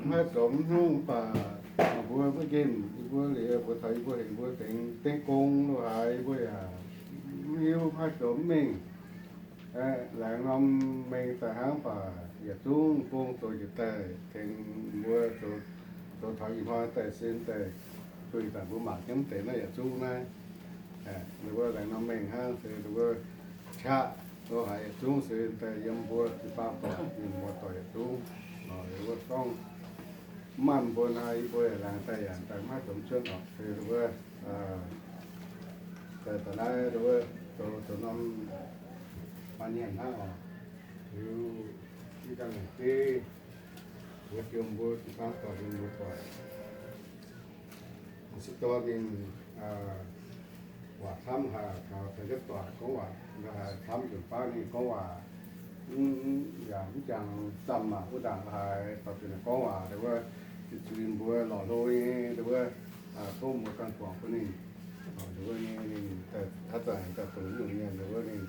Maiv haih zoux mv nyungc, mv baac mbuo maiv nqemh yie mbuo liuz, mbuo taux yie mbuo heuc mbuo tengx dengv gong lo haaix, yie mbuo yaac mv hiuv, maiv haih zoux mv mengh. Laengz norm mengh daaih hnangv, mv baac yietc zungv gong zoux njiec daaih tengx mbuo zoux, zoux taux ih hnoi daaih se daaih, duih daaih mbuo mangc jienv deix naaiv yietc zungv naaiv. Ninh mbuo laengz norm mengh hnangv se ninh mbuo qaqv lo haaix yietc zungv se daaih yiem mbuo jiu-baang doic, mienh muoz doic yietc zungv. Ninh mbuo gorngv mv maaih mbuo naaiv, yie mbuo yaac laengz daaih yaac daaih maiv haih zoux mv cuotv oc. Se ninh mbuo daaih daaih naaiv ninh mbuo zoux zoux norm maaih nyanc hnangv oc. Liuz ih ganh lengc jeiv mbuo jiem mbuo jiu-baang doic, mienh muoz doic, se dorh ninh waac camv haic, taux yietc doic gorngv waac haiz camv nzunc baav ninh gorngv waac, yaac mv jangx zamh aqv. Wuov ndaangc haiz dorh jienv gorngv waac, wuov zuqc zuiz mbuo lorz hlo nyei, wuov tov mbuo ganh guangc bun ninh. Wuov ninh daaih haaix zanc daaih zoux nyungc mienh, wuov ninh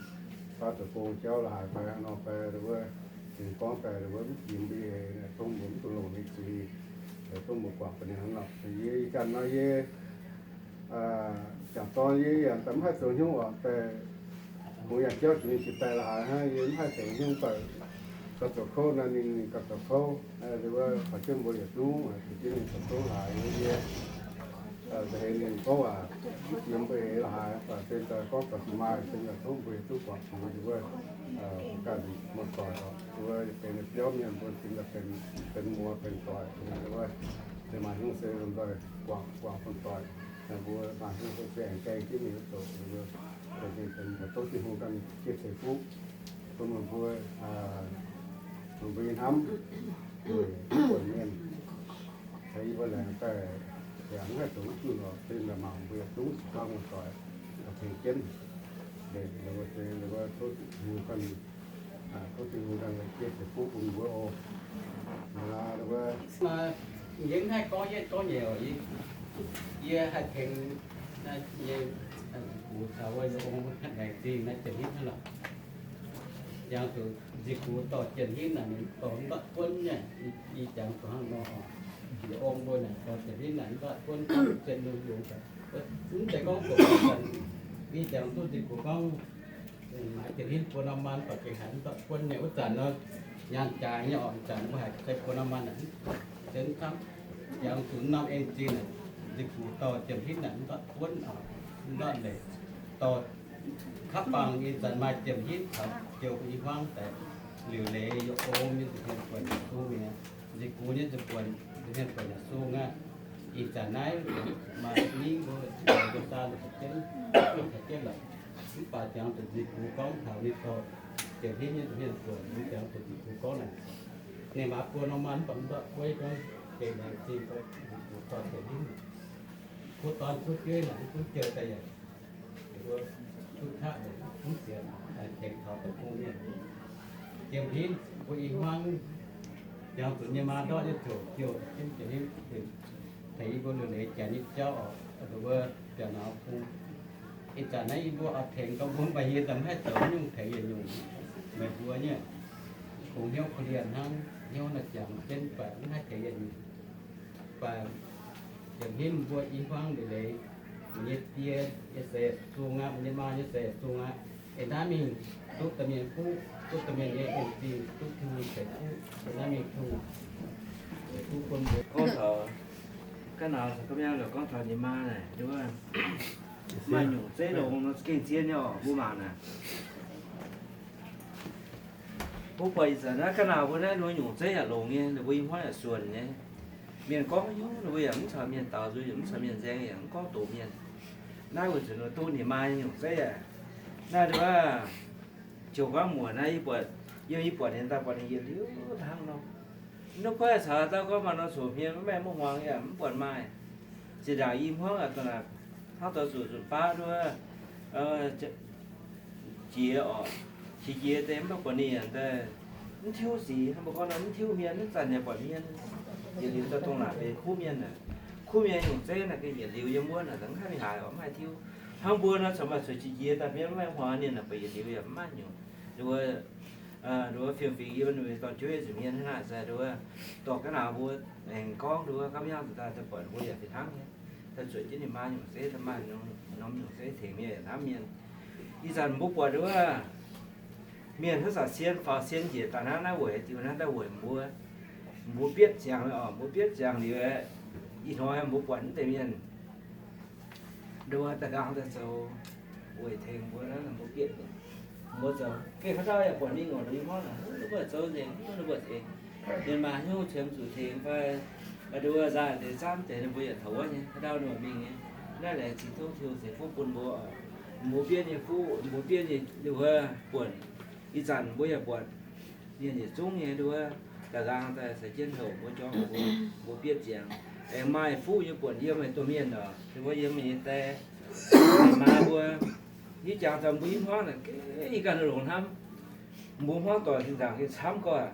baav zoux gong jauv la'haaix fai nor fai, wuov ninh gorngv daaih wuov mv jiex mbuo, tov mbuo mv dungx longc ninh zuiz, tov mbuo guangc bun ninh hnangv nor. Yie ih zanc nor yie jangc dorn yie yaac daaih mv haih zoux haaix nyungc oc, daaih hungx yaac jauv zuqc ninh jiex daaih la'haaix hnangv, yie mv haih zoux haaix nyungc, daaih gauh zoux kouv naaiv ninh, ninh gauh zoux kouv. Wuov taux jienv mbuo yietc zungv, zuqc jienv ninh zoux kouv la'haaix, yie, yie heix ninh gorngv waac mv jiex mbuo eix la'haaix, baac se daaih gorngv gauh zuqc maaih, se daaih tov mbuo yietc zungv guangc zuiz, wuov ganh muoz-doic oc, wuov benx biauv mienh mbuo zinh daaih benx muoz benx doic, wuov se maaih hnyouv se lomh nzoih guangc, guangc bun doic. Mbuo maaih hnyouv se aengx gaeng jienv mingh wuov zoux, mbuo benx, benx tov Tin-Hungh ganh jiex ceix fuqv bun meih mbuo, meih mbuo nyei hnamv, weic buonc mienh caux yie mbuo laengz daaih yaac mv haih zoux duqv zunh oc, se mangc mbuo yietc zungv zuqc hnangv muoz-doic tengx jienv. Tov Tin-Hungh ganh, tov Tin-Hungh ganh jiex ceix fuqv bun mbuo oc. Yie mv haih gorngv yietv gorngv nyeic oc. Yie haih tengx nyei, gux caux wuov yie ong laengz zingh naaiv Janx-Hinv hnangv lorqc. Jangx zuqc nzih gux dorh Janx-Hinv naaic, ninh dorh ndortv buonv nyei. Yie jangx zuqc hnangv nor oc. Yie ong mbuo naaic dorh Janx-Hinv naaic ndortv buonv, zien lungh yungz. Mv zeiz gorngv doqc, yie jangx duqv nzih gux gorngv maaiz Janx-Hinv buo norm maan baac gengh haiz ndortv buonv nyei. Wuov zanc nor, nyaanh jaaix nyei oc, zanc mbuo haiz se buo norm maan naaic, se mv camv. Jangx zuqc norm en zingh naaic, nzih gux dorh Janx-Hinv naaic ndortv buonv oc, ndortv leic, dorh kapv bangc ih zanc maaih Janx-Hinv caux jouh i hmuangv daaih liuc leiz yaac ong nyei, zuqc mienh buonc yaac sung mi'aqv. Nzih gux nyei zuqc buonc, zuqc mienh buonc yaac sung aqv. Ih zanc naaiv maaih mingh mbuo, mbuo saa la'kuqv jienv, jienv lorqc. Mv baac jangx zuqc nzih gux gorngv taux ninh dorh Janx-Hinv nyei zuqc mienh buonc, jangx zuqc nzih gux gorngv naaic, ninh maaiz buo norm maan mv baac mv ndortv buonv, gengh laengz zingh gorngv nzih gux dorh Janx-Hinv. Kuv dorn kuv jueiv naaic mv gunv jiex daaih yaac mbuo duqv qaqv mv sienx, tengx taux deic-bung mienh. Janx-Hinv mbuo i hmuangv jangx zuqc nyei maa ndortv nyei ziouc jouh jienv Janx-Hinv tengx yie mbuo liuc leiz janx nyei jauv oc. Mbuo biaux nor bung, ih zanc naaiv yie mbuo oix tengx gorngv mbuo mv baac yie daaih mv haih zoux nyungc tengx yietc nyungc, meih mbuo nyei kungx hnyouv korv-lienh hnangv, hnyouv naaiv jangx jienv baac mv haih tengx yietc nyungc. Baac Janx-Hinv mbuo i hmuangv liuc leiz, meih nyei die nyei seix sung aqv, meih nyei maa nyei seix sung aqv. Ih hnamv mingh duqv da'mienh fuqv, duqv da'mienh nyei en-zingh, duqv Tin-Hungh ceix fuqv. Ih hnamv mingh Tin-Hungh ceix fuqv bun mbuo. Gorngv taux ga'naaiv, gorngv taux ninh maa naaic, maaih nyungc zeiv longx nor gengh zien nyei oc, mbuo mangc naaic. Mbuo buatc ih zanc naaiv ga'naaiv mbuo naaiv nyungc zeiv yaac longx nyei, ninh mbuo i hmuangv yaac suonc nyei. Mienh gorngv hnyouv ninh mbuo yaac mv caux mienh daux nzuonx, yaac mv caux mienh nzaeng, yaac mv gorngv doqc mienh. Naaiv weic zuqc ninh duqv ninh maa nyei nyungc zeiv aqv. Naaiv nduov, ziouc gorngv muoc naaiv yie buatc, yie yie buatc ninh daaih buatc ninh yietc liuz hnangv nor. Mv duqv goiv caux dauh gorngv maaih nor coc hmien maiv maaih muangx yaac mv buatc maaih. Zinh ndaangc i hmuangv aqv, hnangv doix zuqc nzunc baav nduov, jiex oc, qiex jiez deix mv baac buatc ninh daaih mv tiuv sic, mv baac gorngv nor mv tiuv hmien, mv zanc yaac buatc hmien. Yietc liuz daaih dongh naaic benx kuv mienh aqv. Kuv mienh nyungc zeiv naaiv gengh yietc liuz yiem wuov naaic mv haih mingh haaix oc, mv haih tiuv. Hnangv mbuo nor corc maaih cuotv qiex jiez daaih mienh mv maaih huaax ninh naaic, baac yietc liuz yaac mv maaih nyungc. Ninh mbuo Nduov fiem-fingx yie mbuo dorh jueiv nzengc mienh hnangv naaic, se nduov dorh ga'naaiv mbuo aengx gorngv nduov ga'mbiauv daaih, daaih buatc mbuo yaac fih hnangv nyei, daaih zuotc jienv ninh maa nyungc zeiv, ninh maa norm nyungc zeiv tengx mienh yaac hnamv mienh. Ih zanc mbuo buatc nduov mienh hnangv zanc sien faaux sien njiec daaih hnangv naaiv weic diuh hnangv daaih weic mbuo, mbuo bietv ziangx oc, mbuo bietv ziangx liuz, ih hnoi mbuo buatc mv deix mienh nduov da'nqaang daaih zoux weic tengx mbuo, mbuo bietv, mbuo zoux gengh haaix dauh yaac buatc mingh oc, nduov i hmuangv naaic, ninh mbuo zoux nzengc, ninh mbuo zeix, ninh maaih hnyouv qiemx zuqc tengx fai nduov nzaaih deix camv deix ninh mbuo yaac taux wuov nyei, haaix dauh ninh mbuo mingh nyei. Naaiv laengz zingh tov Tin-Hungh ceix fuqv bun mbuo oc. Mbuo bietv nyei fuqv, mbuo bietv nyei nduov buonc, ih zanc mbuo yaac buatc mienh yietc zungv nyei nduov da'nqaang daaih caux jienv houc mbuo jorm mbuo, mbuo bietv ziangx. Aengx maaih fuqv nyei buonc yiem meih domh mienh oc, ninh mbuo yiem meih nyei die, maa mbuo, yie jangx taux mbuo i hmuangv naaic gengh ganh longx hnamv. Mbuo hmuangv doic zinh ndaangc gengh camv gorqv,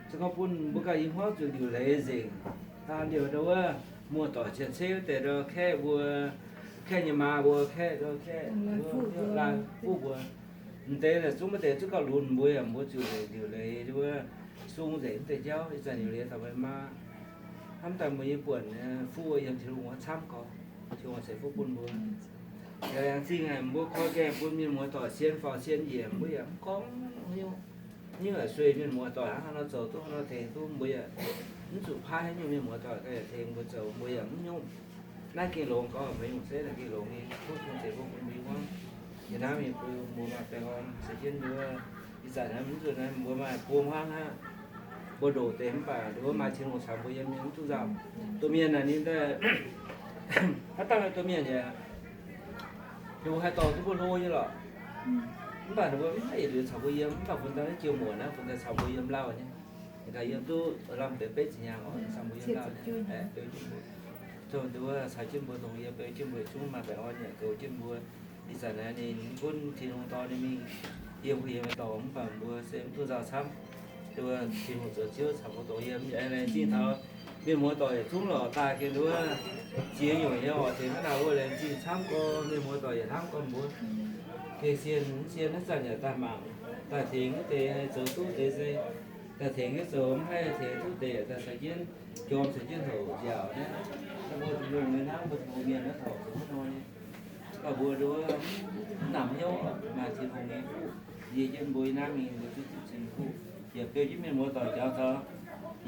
se gorngv bun mbuo ganh i hmuangv zuqc liuc leiz nzengc. Taan liouh nduov wuov muoz-doic cien-ceqv wuov deix nduov kaeqv mbuo, kaeqv nyei maa mbuo, kaeqv nduov kaeqv laanh fuqv mbuo. M'deix naaic zungv maiv deix zungv gauh lunx mbuo yaac mbuo zuqc liuc leiz nduov sung nzengc mv deix jauv, ih zanc liuc leiz taux meih maa. Hnamv daaih mbuo nyei buonc fuqv yiem Tin-Hungh wuov camv gorqv, Tin-Hungh ceix fuqv bun mbuo. Yaac laengz zingh haic mbuo korv gaengh bun mienh muoz-doic sien faaux sien njiec, mbuo yaac mv gorngv haaix nyungc, haaix nyungc yaac sueih mienh muoz-doic hnangv haaix nor zoux duqv, haaix nor tengx duqv, mbuo yaac mv zuqc paaiv haaix nyungc mienh muoz-doic ganh yaac tengx mbuo zoux, mbuo yaac mv nyungc. Naaiv gengh longx gorngv meih nyungc zeiv naaic gengh longx nyei, tov Tin-Hungh ceix fuqv bun mbuo hmuangv. Yie hnamv mingh bun mbuo maaih baengh orn se jienv nduov, ih zanc naaiv mv zuqc naaiv mbuo maaih buo hmuangv hnangv. Mbuo ndoqc deix mv baac nduov maaih Tin-Hungh caux mbuo yiem nyei, mv duqv nzauh. Domh mienh naaic ninh daaih haaix dauh maaih domh mienh yaac, ninh mbuo haih dorh duqv mbuo hlo nyei lorqc. Mv baac ninh mbuo mv haih yietc liuz caux mbuo yiem, mv baac funx daaih naaiv jiu muoc naaiv funx daaih caux mbuo yiem lauh nyei. Ninh gaax yiem duqv lamh deix betv ziepc hnyangx oc, caux mbuo yiem lauh nyei. Beu jienv mbuo, tov nduov caux jienv mbuo dongh yiem, beu jienv mbuo yietc zungv maaih baengh orn yaac goux jienv mbuo. Ih zanc naaiv ninh gunv Tin-Hungh dorh ninh mingh yiem kuh yiem nyei dorngx, mv baac mbuo se mv duqv nzauh camv. Nduov Tin-Hungh zoux Ziouv caux mbuo dongh yiem. Yaac laengz zingh taux mienh muoz-doic yietc zungv lorqc daaih gengh nduov ziex nyungc nyei oc, tengx naaiv dauh wuov laengz zingh camv gorqv, mienh muoz-doic yietc hnamv gorqv mbuo gengh sienx, sienx naaiv zanc yaac daaih mangc, daaih tengx wuov deix haih zoux duqv deix se daaih tengx nyei zoux, mv haih tengx duqv deix daaih caux jienv jorm caux jienv houc nziaauc naaiv. Mbuo lungh nyei hnangv mbuo Tin-Hungh mienh naaiv taux zuqc wuov nor nyei. Mv baac mbuo nduov mv namx hnyouv, maaih Tin-Hungh nyei fuqv nzie jienv mbuo, yie hnamv mingh mbuo duqv zipv Tin-Hungh fuqv. Yaac beu jienv mienh muoz-doic jaux taux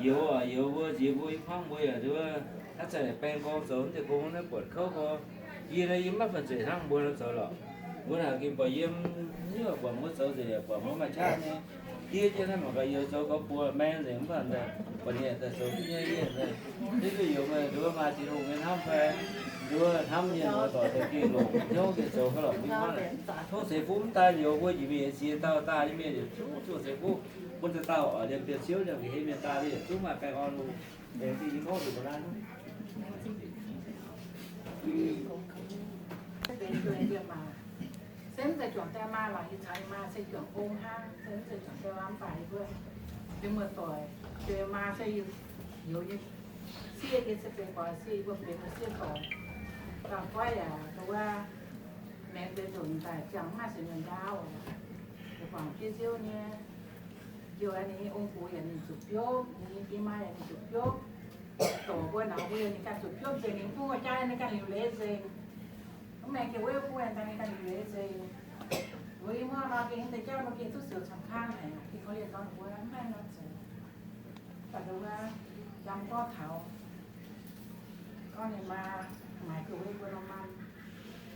youz oc, youz mbuo nziex mbuo i hmuangv mbuo yaac nduov hnangv zanc yaac baeng gorngv zoux mv deix gong naaiv buatc kouv gorngv, yie naaiv yie maiv buatc nzengc hnangv mbuo nor zoux lorqc. Mbuo naaic gengh buatc yiem nyungc buatc mbuo zoux nzengc yaac buatc mbuo maaih qaqv nyei. Diev jienv naaiv mangc gaax youz zoux gauh buo maeng nzengc mv baac buatc ninh daaih zoux duqv nyei yie. Hiuv duqv youz meih nduov maaih Tin-Hungh nyei hnamv fai nduov hnamv mienh muoz-doic daaih gengh longc hnyouv gengh zoux gauh lorqc mbuo hnangv naaic. Tov ceix fuqv mv daan youz mbuo njiec mingh nyei ziex dauh daaih nyei mienh yietc zungv tov ceix fuqv bun dauh dauh oc, liemh bieqc Ziouv liemh ga'hlen mienh daaih mbuo yietc zungv maaih baengh orn oc. Laengz zingh yie gorngv nzunc mbuo naaiv. Se mv zeiz juangc die maa lorqc, ih caux ih maa se juangc ong hnangv, se mv zeiz juangc die maa mv baac yie mbuo, yie muoz-doic, die maa se youz nyei sieqv, yie se benx gorx sieqv, yie mbuo benx sieqv doic. Dauh goiv yaac nduov, maengx deix nzunc daaih ziangh mv maaih sienx nzunc ndaauv, yaac guangc jiex nziouv nyei. Njoux ninh nyei ong-gux yaac ninh zuqc biopv, ninh nyei die maa yaac ninh zuqc biopv. Dorc mbuo nauz mbuo yaac ninh ganh zuqc biopv nzengc, ninh bun wuov jaaix ninh ganh liuc leiz nzengc. Mv maengx jiex wuov bun daaih ninh ganh liuc leiz nzengc. Mbuo i muoz nor gengh deix jauv nor gengh duqv siouc camv kang haic, gengh korv-lienh nor mbuo mv haih nor zoux. Mv baac nduov, yiem gorngv taux gorngv ninh maa maaiz gu'nyuoz mbuo norm maa,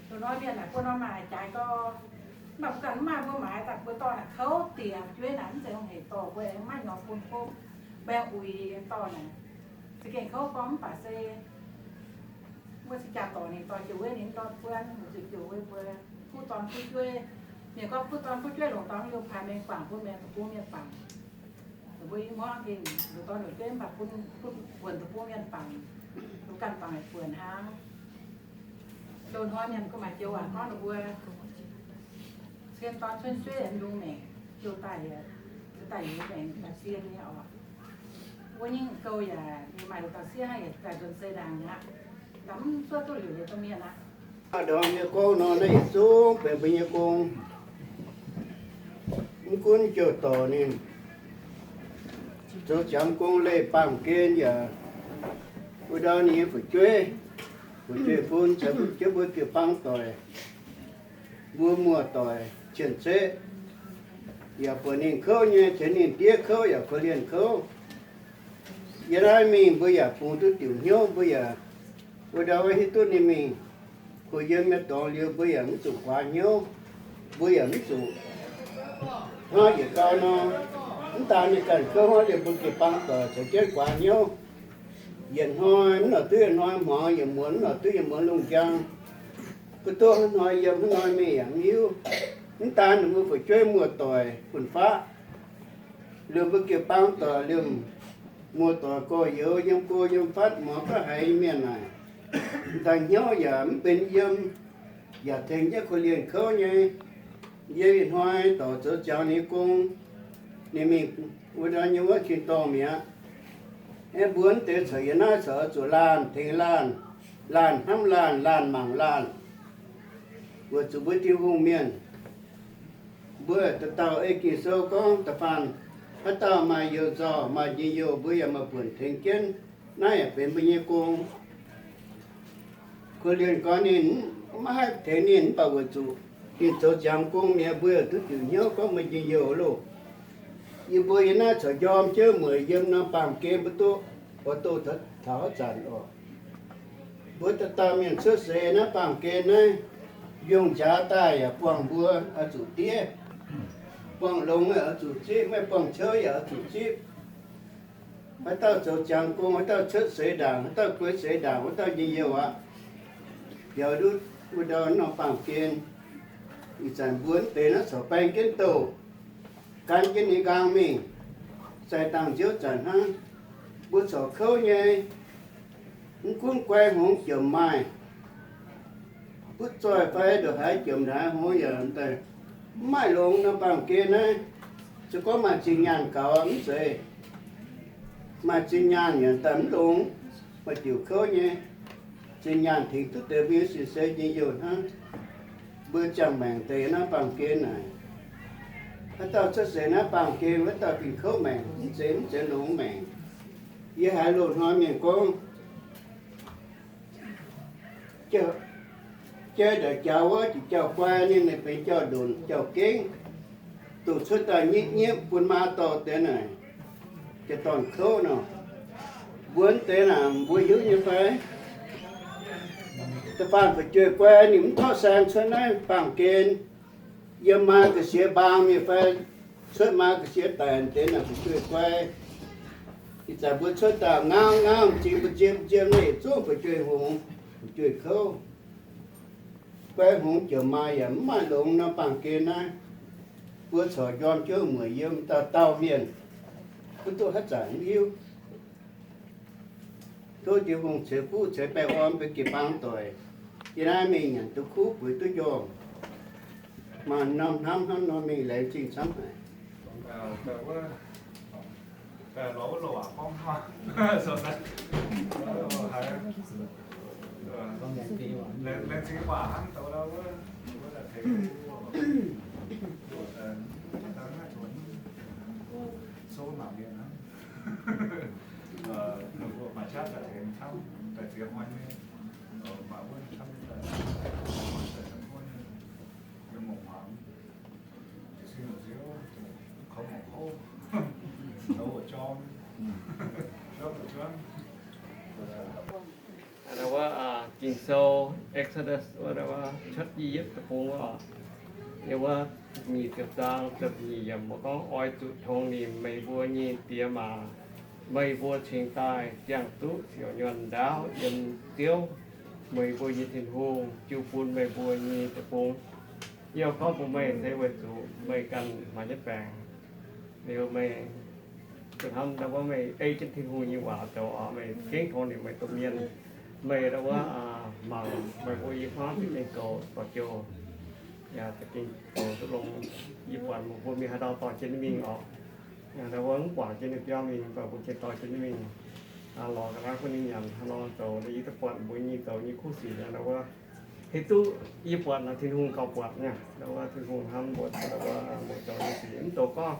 nduov nor mienh naaic mbuo norm maa jaaix gorx, mv baac mbuo ganh mv maaih mbuo maaiz daaih mbuo dorh naaic kouv diex jueiv naaic mv zeiz hungh heic dorh mbuo aengx maiv nor bun kouv, mbaengx uix dorh naaic. Za'gengh kouv gorngv mv baac se mbuo se jaa dorc ninh dorh jiouc wuov ninh ndortv buonv, mbuo zuqc jiouc wuov mbuo kuv dorn kuv jueiv. Mienh gorngv kuv dorn kuv jueiv longc dorngx liuz paaix mengh guangc bun mienh deic-bung mienh bangc. Mbuo i hmuangv gengh nduqc dorn nduqc jueiv mv baac bun, bun buonc deic-bung mienh bangc, mbuo ganh bangc buonc hnangv. Loz-hnoi mienh guh maaic joux waac gorngv ninh mbuo cien dorn cien jueiv lungh maengc, jiu daaih, jiu daaih lungh maengc daaih sien nyei oc. Wuov nyungc gouv yaac ninh maaih lungh dauh sieqv hnangv yaac daaih nzuonx seix ndaangc aqv. Daaih mv zuov duqv liuc liuz domh mienh aqv. Ndorm nyei gong nor, naaiv yietc zungv benx mbuo nyei gong. Mv Gunv jouh dorc ninh zoux ziangx gong leih baamh gen yaac wuov ndau ninh nyei fu'jueiv, fu'jueiv-fun caux jienv mbuo jiu-baang doic, mbuo muoz-doic cien-ceqv yaac buatc ninh kouv nyei, tengx ninh diev kouv yaac korv-lienh kouv. Yiem naaiv mingh mbuo yaac bungx duqv diuc hnyouv, mbuo yaac wuov ndau hiuv duqv ninh mingh kuh yiem nyei dorngx liuz, mbuo yaac mv zuqc guaax hnyouv, mbuo yaac mv zuqc hnangv yietc gau nor, mv daan ninh ganh kouv hnangv liuz mbuo jiu-baang doic caux jienv guaax hnyouv. Yietc hnoi mv nor duqv yietc hnoi hmuangx, yietc muonz mv nor duqv yietc muonz lungh njang. Mbuo duqv hnoi yiem hnoi mingh yaac mv hiuv. Mv daan ninh mbuo fu'jueiv muoz-doic fun-faqv, liuz mbuo jiu-baang doic liemh muoz-doic gorx-youz yiem go yiem fatv muangx ga'haiz mienh naaic, daaih hnyouv yaac mv benx yiem, yaac tengx jienv korv-lienh kouv nyei. Yie ih hnoi dorc zoux ziangx ninh gong, ninh mingh wuov ndau nyei wuov tin-dorngh mi'aqv. Aeqv, mbuo mv deix corc yiem naaiv corc oix zuqc laanh tengx laanh, laanh hnamv laanh, laanh mangc laanh, weic zuqc mbuo Tin-Hungh mienh. Mbuo dauh dauh ei Ging-Sou gorngv da'faanh haaix dauh maaih you-nzauh maaih njien-youh, mbuo yaac maaih buonc tengx jienv. Naaiv yaac benx mbuo nyei gong. Korv-lienh gorn ninh maiv haih tengx ninh mv baac weic zuqc ninh zoux ziangx gong mi'aqv, mbuo yaac duqv diuc hnyouv gorngv maaih njien-youh loh. Yie mbuo yiem naaiv corc njorm jienv mueic yiem norm baamh gen mbuo duqv oix doh taux haaix zanc oc. Mbuo dauh dauh mienh cuotv seix naaiv baamh gen naaiv, yungh nziaaux daaih yaac buangh mbuo oix zuqc diev. Buangh longx yaac oix zuqc zipv, maiv buangh ciouv yaac oix zuqc zipv. Haaix dauh zoux ziangx gong, haaix dauh cuotv seix ndaangc, haaix dauh guei seix ndaangc, wuov dauh njien-youh aqv. Biaux ndutv wuov ndau norm baamh gen. Ih zanc mbuo mv deix naaiv corc baeng jienv douh, gan jienv ninh nqaang mingh, zaih dangh nziouv zanc hnangv. Mbuo corc kouv nyei, mv gunv guai hngongx jomc maaih, butv zoih fai ndongc haaix jomc ndongc haaix hngongx yaac daaih mv maaih longx nor. Baamh gen naaiv, se gorngv maaih zinh nyaanh gaux mv zeiz, maaih zinh nyaanh yaac daaih mv longx, maaih diuc kouv nyei. Zinh nyaanh tengx duqv deix mbuo nyei sin seix njien-youh hnangv. Mbuo ziangh maengc deix naaiv baamh gen naaic, haaix dauh cuotv seix naaiv baamh gen wuov dauh gengh kouv maengc, mv zeiz, mv zeiz longx maengc. Yie haiz loz-hnoi mienh gorngv, jai ndaac jaux wuov jiex jauv-guai ninh, ninh benx jauv-ndonc jauv-gengv, dongh cuotv daaih nyipv nyipv bun maa dorh deix naaic, jiex dorn-kouv nor. Mbuo deix naaic mbuo hiuv nyei fai? Da'faanh fu'jueiv-guai ninh mv torqv saeng cuotv naaiv baamh gen, yiem maa ga'sie mbaang mingh fai cuotv maa ga'sie daic deix naaic fu'jueiv-guai. Ih zanc mbuo cuotv daaih ngaauv ngaauv m'zing mbu'ziex m'ziex naaiv yietc zungv fu'jueiv hngongx, fu'jueiv kouv. Guai hngongx jomc maaih yaac mv maaih longx nor. Baamh gen naaiv, mbuo corc njorm jienv mueic yiem dauh dauh mienh, mv duqv haaix zanc mv hiuv. Tov Tin-Hungh ceix fuqv ceix baengh orn mbuo jiu-baang doic. Yie naaiv mingh nyanc duqv kuv bueix duqv njormh. Maaih norm hnamv hnamv norm mingh laengz zingh camv haic. Wuov Ging-Sou Exodus wuov, Cuotv I^yipv Deic-Bung wuov, yiem wuov nyic ziepc zaang ziepc nyeic yiemc mbuo gorngv, Oix zuqc tongx nimc meih mbuo nyei diex maac, meih mbuo cingx daaih ziangh duqv siouc nyuonh ndaauv yiem Ziouv, meih mbuo nyei Tin-Hungh, jiu bun meih mbuo nyei deic-bung. Yie gorngv bun meih se weic zuqc meih ganh maaih jienv baengc. Liuz meih zuqc hnamv ndau wuov meih ei jienv Tin-Hungh nyei waac zoux oc, meih gengh tongx nimc meih domh mienh. Meih ndau wuov mangc meih mbuo i hmuangv za'gengh goux dorh jouh, yaac za'gengh goux duqv longx. Yie buatc meih mbuo mingh haaix ndau dorh jienv mingh oc. Ndau wuov mv guangc jienv ninh biauv mingh, mv baac mbuo gengh dorh jienv mingh. Lorz ga'naaiv bun ninh nyanc haaix nor zoux, yie duqv buatc mbuo nyei zoux nyei kuv sic ndau wuov. Hiuv duqv yie buatc naaic Tin-Hungh gauh buatc nyei, ndau wuov Tin-Hungh hnamv mbuo, ndau wuov mbuo zoux nyei sic. Mv dongh gorngv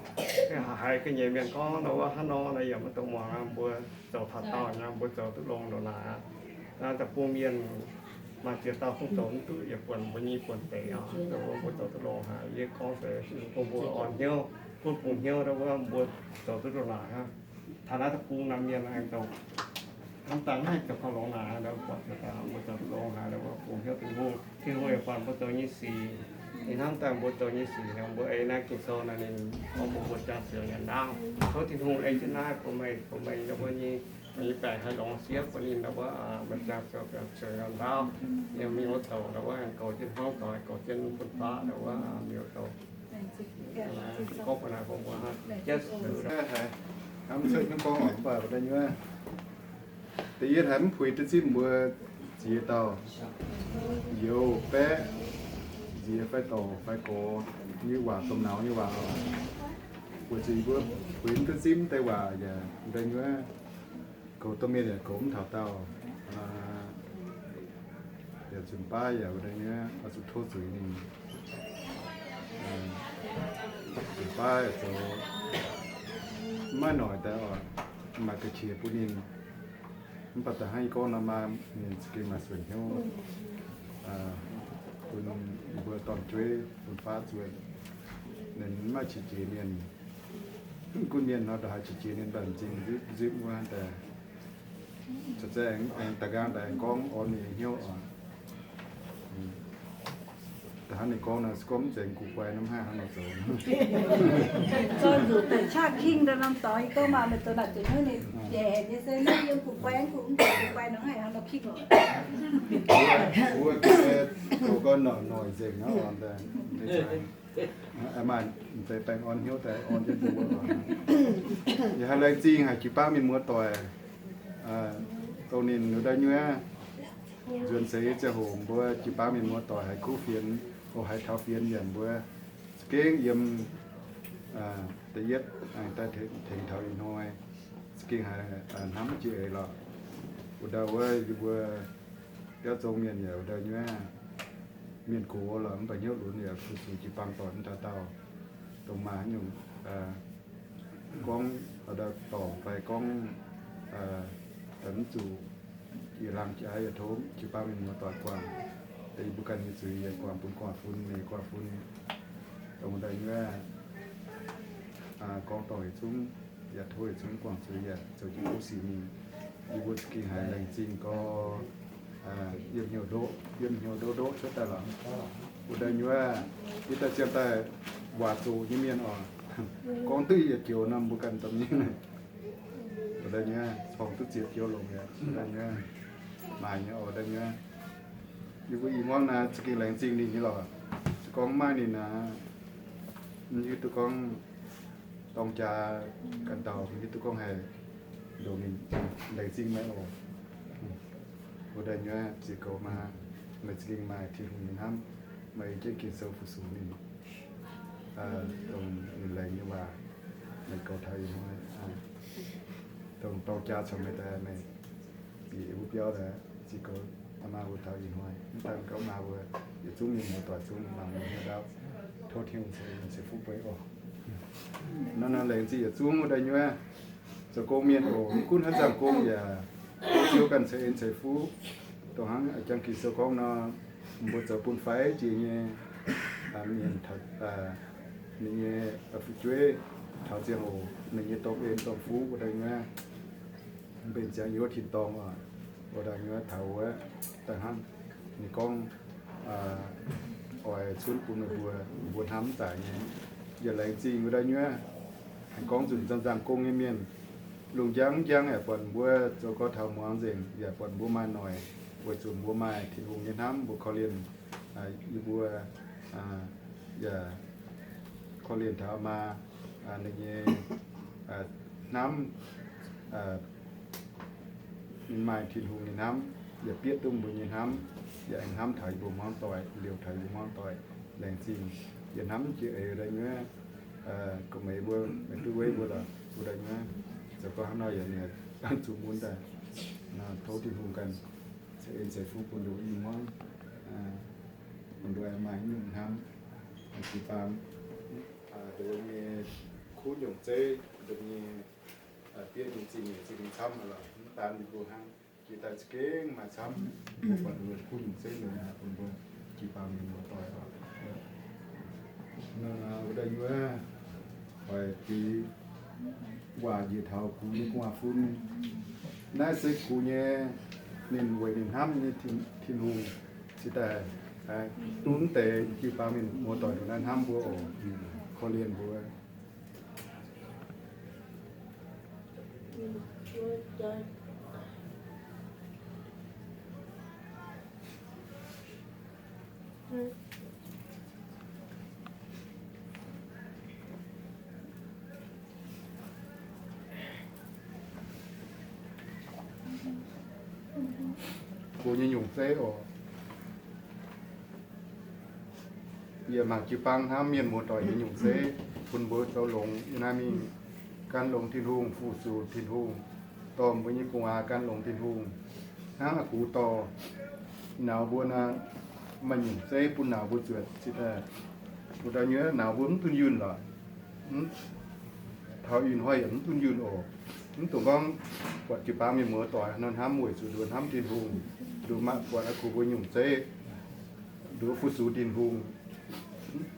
haiz ga'nyiec mienh gorngv ndau wuov hnangv nor nor yaac maiv dongh muangx. Mbuo zoux taux daauh nyei, mbuo zoux duqv longx ndongc naaic aqv. Naaiv deic-bung mienh maaih ziex dauh kungx zoux mv duqv, yaac buonc mbuo nyei buonc deix oc. Ndau wuov mbuo zoux duqv longx haic. Yie gorngv deix bun mbuo orn hnyouv, bun bungx hnyouv ndau wuov mbuo zoux duqv ndongc naaic aqv. Taux naaiv deic-bung naaiv mienh aengx dongh hnamv daaih maiv haih zoux gauh longx naaic, ndau buatc mbuo zoux duqv longx haic, ndau wuov bungx hnyouv Tin-Hungh. Tin-Hungh yaac buatc mbuo zoux nyei sic. Ninh hnamv daaih mbuo zoux nyei sic, mbuo ei naaiv Ging-Sou naaic ninh gorngv mbuo, mbuo jaa siouc yaac ndaauv. Tov Tin-Hungh ei jienv naaiv bun meih, bun meih nyei, mbuo nyei, meih nyei baengc haih longx sieqv bun ninh ndau wuov, meih jaa siouc, siouc yaac ndaauv. Yiem mingh wuov douc ndau wuov aengx goux jienv hmuangv doic, goux jienv fun-faqv ndau wuov mingh wuov douc. Gorngv bun naaic bun mbuo hnangv. Hnamv cuotv hnyouv gorngv oc, mv baac wuov deix nyuoz. Da'yietv haiz mv puix duqv zipv mbuo ziex dauh, youz, baeqv, nziex fai dorc fai gorx, nyei waac domh nauz nyei waac oc. Weic zuqc mbuo puix mv duqv zipv deix waac yaac wuov deix nyuoz. Goux domh mienh yaac goux mv taux daauh, yaac zunc baav yaac wuov deix nyuoz oix zuqc tov zuiz ninh. Zunc baav yaac zoux maiv noic daaih oc, maaih ga'qiex bun ninh. Mv baac da'hnangv yie gorngv nor, maaih mienh za'gengh maaih suonc hnyouv bun mbuo dorn-jueiv fun-faqv zuotc, ninh maiv qiex jiez mienh. Gunv mienh nor, ndongc haaix qiex jiez mienh mv baac m'zing nzipv wuov daaih. Zoux zeiz aengx da'nqaang daaih aengx gorngv orn ninh nyei hnyouv oc. Da'hnangv ninh gorngv nor, se gorngv mv zeiz gu'guaix nor, mv haih hnangv nor zoux. Zorqv nzuqc daaih qaqv king daaih norm dorngx, yie gorngv maaih meih zoux naaic zoux hnyouv ninh jiex haic nyei se naaiv yiem gu'guaix, mv zeiz gu'guaix nor, mv haih hnangv nor king oc. Mbuo zoux gau noic nzengc hnangv orn daaih. Maaih m'deix baengh orn hnyouv daaih orn jienv mbuo. Yaac haih laengz zingh haic jiu-baang mienh muoz-doic, dongh ninh wuov deix nyuoz nzuonx seix ziangh hoc mbuo jiu-baang mienh muoz-doic haiz kuv fienx, o, haiz taux fienx yaac mbuo za'gengh yiem da'yietv daaih tengx taux ih hnoi, za'gengh haiz hnamv jiex eix lorqc. Wuov ndau wuov yie mbuo biauv zong mienh yaac wuov ndau nyuoz, mienh gox lorqc mv baac hnyouv lunx yaac fu-sux jiu-baang doic mv dauh dauh, dongh maaih haaix nyungc gorngv dorngc fai gorngv mv zuqc, yietc laangh jaax yaac tov jiu-baang mienh muoz-doic guangc. Deix mbuo ganh nyei zuiz yaac guangc bun guangc fun, meih guangc fun. Dongh wuov ndau nyuoz gorngv dorngc yietc zungv, yaac tov yietc zungv guangc zuiz yaac zoux jienv kuv sic mingh. Yie mbuo za'gengh haiz laengz zingh gorx, yiem hnyouv ndoqv, yiem hnyouv ndoqv ndoqv cuotv daaih lorqc. Wuov ndau nyuoz yie daaih ziangh daaih waac zoqc nyei mienh oc, gorngv duqv yietc joux nor mbuo ganh domh mienh. Wuov ndau nyuoz corng duqv ziepc joux longx mi'aqv. Wuov ndau nyuoz maaih nyei oc, wuov ndau nyuoz. Yie mbuo ih muangv naaiv za'gengh laengz zingh ninh nyei lorqc. Se gorngv mv maaih ninh naaic, mv hiuv duqv gorngv dorng jaax ganh dauh, mv hiuv duqv gorngv haih ndongc ninh laengz zingh meih oc. Wuov ndau nyuoz ziec goux maa, meih za'gengh maaih Tin-Hungh nyei hnamv, meih jienv Ging-Sou fu-sux ninh, dongh ninh laengz nyei waac, meih goux taux ih hnoi, dongh dorng jaax caux meih daaih, meih bieqc wuov biauv daaih ziec goux maa mbuo taux ih hnoi. Mv daan gorngv maa mbuo yietc zungv mienh muoz-doic zungv mangc mbuo hnyouv ndaauv. Tov Tin-Hungh ceix fuqv bun oc. Nor, nor laengz zingh yietc zungv wuov ndau nyuoz zoux gong mienh oc. Mv gunv haaix zanc gong yaac Ziouv ganh ceix en ceix fuqv. Dongh hnangv jangx Ging-Sou gorngv nor, mbuo zoux bun faix jiex nyei mienh, ninh nyei fu'jueiv taux ziangh hoc ninh nyei domh en domh fuqv wuov ndau nyuoz, mbenc ziangx yiem wuov tin-dorngh oc. Wuov ndau nyuoz taux wuov daaih hnangv ninh gorngv oix cunv bun meih mbuo, mbuo hnamv daic nyei. Yaac laengz zingh wuov ndau nyuoz aengx gorngv nzunc nzangc nzangc gong nyei mienh. Lungh njang njang yaac buatc mbuo zoux gau taux muangx nzengc, yaac buatc mbuo maaih noic, weic zuqc mbuo maaih Tin-Hungh nyei hnamv, mbuo korv-lienh, yie mbuo yaac korv-lienh taux maa ninh nyei hnamv, ninh maaih Tin-Hungh nyei hnamv, yaac bieqc duqv mbuo nyei hnamv, yaac hnamv taux yie mbuo hmuangv doic, liouh taux yie mbuo hmuangv doic. Laengz zingh, yie hnamv jiex eix wuov ndau nyuoz, gorngv meih mbuo, meih duqv weiv mbuo lorqc, wuov ndau nyuoz zoux gau hnangv nor yaac ninh zuqc mun daaih. Tov Tin-Hungh ganh ceix en ceix fuqv bun nduqc i hmuangv. Bun mbuo maaih nyungc hnamv, jiu-baang, nduov nyei kuv nyungc zeiv, nduov nyei bietv nyei zingh nyeic zingh camv lorqc, mv daan yie mbuo hnangv. Jiex daaih za'gengh maaih camv, mbuo buatc nduov kuv nyungc zeiv nor, bun mbuo jiu-baang mienh muoz-doic oc. Nor wuov daaih nyuoz hoic diuc waac njiec taux gux nyei gu'nguaaz-fun. Naaiv se gux nyei, ninh weic ninh hnamv nyei Tin-Hungh, cingx daaih duqv mv deix jiu-baang mienh muoz-doic nduqc naaiv hnamv mbuo oc, korv-lienh mbuo. Gux nyei nyungc zeiv oc. Yie mangc jiu-baang hnamv mienh muoz-doic nyei nyungc zeiv, bun mbuo zoux longx yiem naaiv mingh, gan longx Tin-Hungh, fu-sux Tin-Hungh, dorh mbuo nyei gu'nguaaz gan longx Tin-Hungh. Hnangv a'gux dorh nauz mbuo nor, maaih nyungc zeiv bun nauz mbuo zuotc. Wuov daaih nyuoz nauz mbuo mv dunh yunh lorqc. Taux ih hnoi yaac mv dunh yunh oc. Mv dungx gorngv buatc jiu-baang mienh muoz-doic nor hnamv weic zuqc nduov hnamv Tin-Hungh, nduov maaih buatc a'gux mbuo nyungc zeiv, nduov fu-sux Tin-Hungh.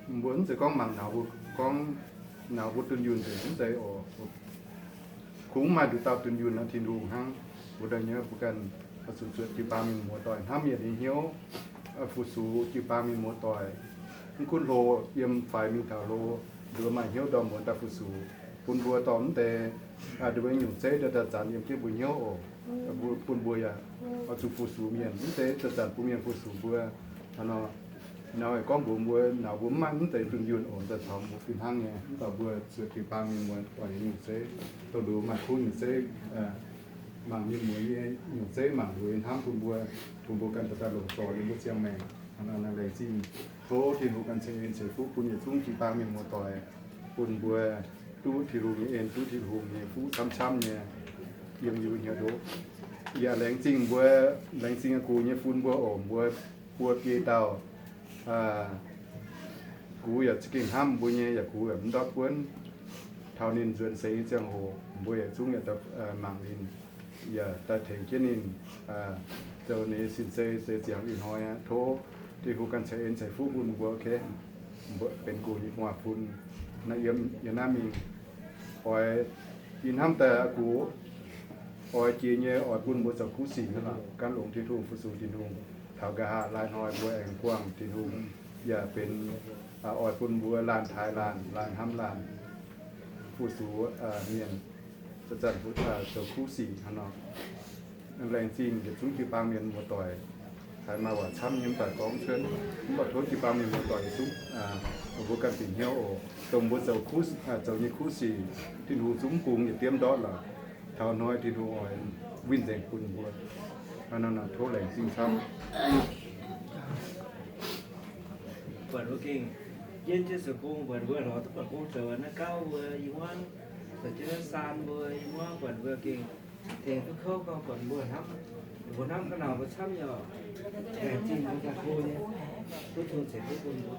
Mbuo mv zeiz gorngv mangc nauz mbuo, gorngv nauz mbuo dunh yunh nzengc mv zeiz oc. Kungx maaih nduqc dauh dunh yunh nor Tin-Hungh hnangv. Wuov daaih nyei mbuo ganh oix zuqc zuotc jiu-baang mienh muoz-doic hnamv mienh nyei hnyouv, fu-sux jiu-baang mienh muoz-doic. Mv gunv hlo yiem faix mingh taux hlo, nduov maaih hnyouv ndorm muonz daaih fu-sux, bun mbuo dorh mv deix nduov nyungc zeiv daaih zanc yiem jienv mbuo hnyouv oc. Bun mbuo yaac oix zuqc fu-sux mienh, mv deix zanc-zanc bun mienh fu-sux mbuo. Hnangv nor, nauz gorngv mbuox mbuo, nauz mbuo mv maaih mv deix dunh yunh oc, daaih caux mbuo fih hnangv nyei. Mv baac mbuo zuotc jiu-baang mienh muoz-doic nyei nyungc zeiv, dongh nduov maaih kuv nyungc zeiv, mangc mienh muoz nyei nyungc zeiv, mangc nduov nyei hnamv bun mbuo, bun mbuo ganh daaih longc dorh yiem mbuo ziangh maengc. Hnangv nor laengz zingh tov Tin-Hungh ganh ceix en ceix fuqv bun yietc zungv jiu-baang mienh muoz-doic, bun mbuo duqv Tin-Hungh nyei en, duqv Tin-Hungh nyei fuqv camv-camv nyei, yiem yie mbuo hnyouv ndoqv. Yaac laengz zingh mbuo, laengz zingh a'gux nyei fun mbuo oc, mbuo buo biei dauh. Gux yaac za'gengh hnamv mbuo nyei, yaac gux yaac mv ndortv buonv. Taux ninh nzuonx seix nyei ziangh hoc, mbuo yietc zungv yaac mangc ninh, yaac daaih tengx jienv ninh zoux ninh nyei sin-zei zeix ziangx ih hnoi aqv. Tov Tin-Hungh ganh ceix en ceix fuqv bun mbuo, benx gux nyei gu'nguaaz-fun. Naaiv yiem, yiem naaiv mingh, oix, yie hnamv daaih a'gux oix jiex nyei, oix bun mbuo zoux kuv sic hnangv, gan longx Tin-Hungh, fu-sux Tin-Hungh. Taux nqa'haav lai hnoi mbuo aengx buangh Tin-Hungh, yaac benx oix bun mbuo laanh taaix laanh, laanh hnamv laanh, fu-sux mienh, zanc-zanc zoux kuv sic hnangv nor. Laengz zingh yietc zungv jiu-baang mienh muoz-doic. Haiz maaih waac camv nyei mv baac gorngv cuotv, mv baac tov jiu-baang mienh muoz-doic yietc zungv, mbuo ganh bieqc hnyouv oc. Dongh mbuo zoux, zoux nyei kuv sic, Tin-Hungh zungv bungx yietc diemv ndortv lorqc. Taux hnoi Tin-Hungh oix winh nzengc bun mbuo. Hnangv nor tov laengz zingh camv. Buatc mbuo gengh jienv jienv zoux gong, buatc mbuo lorz duqv buatc gong zoux naaiv gauv mbuo i hmuangv, zoux jienv naaiv saan mbuo i hmuangv, buatc mbuo gengh tengx duqv kouv gorngv buatc mbuo hnamv, mbuo hnamv ga'naaiv mbuo camv nyei oc. Laengz zingh mbuo ganh go nyei, duqv tong ceix duqv bun mbuo.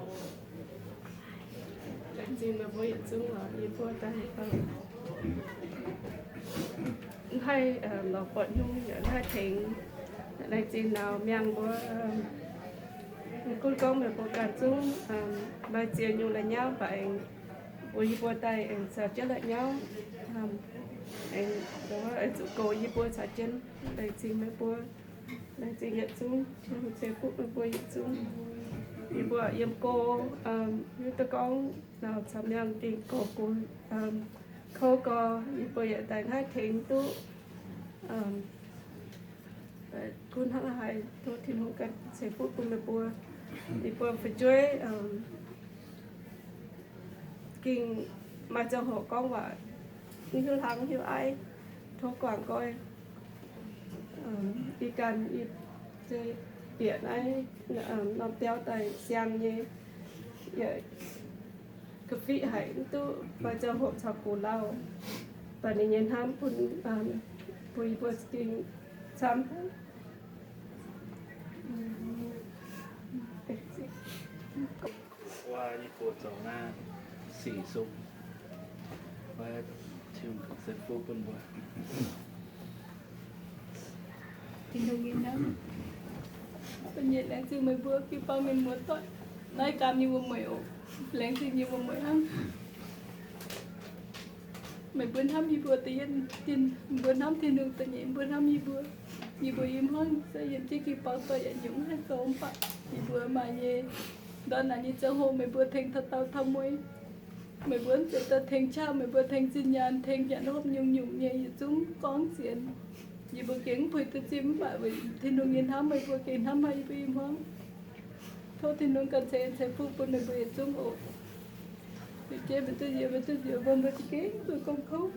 Laengz zingh meih mbuo yietc zungv lorz yie mbuo daaih. Mv haih lorz buatc nyungc, yaac mv haih tengx. Laengz zingh nauz miangh mbuo. Mv gunv gorngv meih mbuo ganh zungv maaih ziex nyungc la'nyauv, mv baac aengx mbuox yie mbuo daaih aengx caux jienv la'nyauv, aengx zuqc goux yie mbuo caux jienv. Laengz zingh meih mbuo, laengz zingh yietc zungv, Tin-Hungh ceix fuqv meih mbuo yietc zungv. Yie mbuo yiem go, hiuv duqv gorngv nauz caux miangh gengh goux gunv, kouv gorx, yie mbuo yaac daaih haih tengx duqv. Gunv hnangv haaix, tov Tin-Hungh ganh ceix fuqv bun meih mbuo. Yie mbuo fu'jueiv gengh maaih ziangh hoc gorngv waac mv hiuv hlang mv hiuv aiv, tov guangc nqoi. Ih ganh yie bieqc naaiv norm biauv daaih siang nyei, yaac ga'fiqv haic mv duqv maaih ziangh hoc caux gux lauh. Baac ninh nyei hnamv bun, bun yie mbuo za'gengh camv. Wuov, yie mbuo zoux naaiv sic sung, wuov, Tin-Hungh ceix fuqv bun mbuo. Tin-Hungh nyei hnamv, bun yie laengz zingh meih mbuo, Jiu-Baang mienh muoz-doic. Naaiv gaam nyei wuom-mueic oc, laengz zingh nyei wuom-mueic hnangv. Meih mbuo hnamv yie mbuo da'yietv, meih mbuo hnamv Tin-Hungh da'nyeic, mbuo hnamv yie mbuo. Yie mbuo i hmuangv se yiem jienv Jiu-Baang doic yaac nyungc haih zoux mv baac yie mbuo maaih nyei ndortv naaic nyei ziangh hoc meih mbuo tengx taux dauh taux mueiz. Meih mbuo mv zeiz daaih tengx qaqv, meih mbuo tengx zinh nyaanh, tengx nyanc hopv nyungc-nyungc nyei yietc zungv gorngv sienx. Yie mbuo gengh mv puix duqv zimv, mv baac weic Tin-Hungh nyei hnamv meih mbuo gengh hnamv haic yie mbuo i hmuangv. Tov Tin-Hungh ganh ceix, ceix fuqv bun meih mbuo yietc zungv oc. Liuz jienv meih duqv nzioux, meih duqv nzioux mbuo, mbuo za'gengh duqv gong kouv.